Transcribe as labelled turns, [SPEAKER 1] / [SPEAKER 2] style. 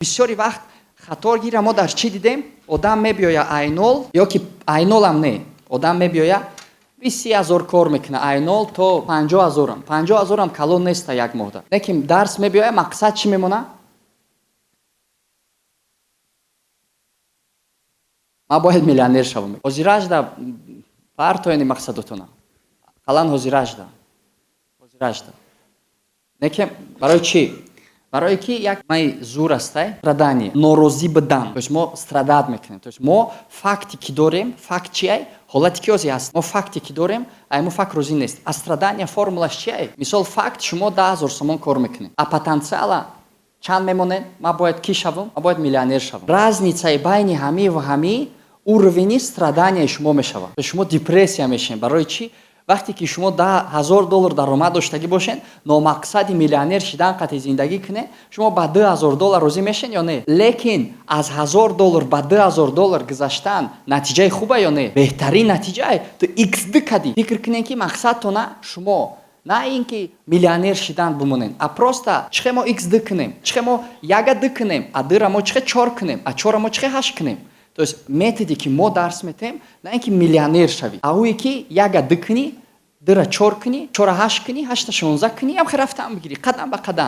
[SPEAKER 1] Бисёри вақт хаторгира мо дар чӣ дидем? Одам мебиёя ай нол, ё ки ай нолам не, одам мебиёя, 20-30 ҳазор кор мекуна, ай нол то 50 ҳазорам, 50 ҳазорам калон неста як моҳда. Лекин дарс мебиёя, мақсад чӣ мемона? Ман бояд миллионер шавам. Ҳозиражда партоени мақсадотона, ақаллан ҳозиражда, ҳозиражда. Неки барои чӣ? Барое ки як май зур астай страдание, норозӣ будан. То есть мо страдать мекунем. То есть мо факте ки дорем, факт чиай? Ҳолате ки ҳозир ҳаст, мо факте ки дорем, ай мо факт розӣ нест. А страдания формулаш чиай? Мисол, факт: шумо 10 000 сомон кор мекунед, а потенциала чанд мемонед? Ман бояд кӣ шавам? Ман бояд миллионер шавам. Разницаи байни ҳамӣ ва ҳамӣ уровени страданияи шумо мешавад. Шумо депрессия мешавед. Барои чӣ? Вақте ки шумо 10 000 доллар даромад доштагӣ бошед, номақсади миллионер шидан қатъи зиндагӣ кунед, шумо ба 2000 доллар розӣ мешед ё не? Лекин аз 1000 доллар ба 2000 доллар гузаштан натиҷаи хуба ё не? Беҳтарин натиҷае. Ту икс д кадӣ. Фикр кунед, ки мақсадтона шумо на ин ки миллионер шидан бимонед, а просто чихе мо икс д кунем, чихе мо яга д кунем, а дра мо чихе чор кунем, а чора мо чихе ҳашт кунем. То есть методе ки мо дарс метем, на ин ки миллионер шавӣ, а ӯе ки яга д кунӣ, дра чор кунӣ, чора ҳашт кунӣ, ҳашта 16 кунӣ, ам хе рафтан бигирӣ қадам ба қадам.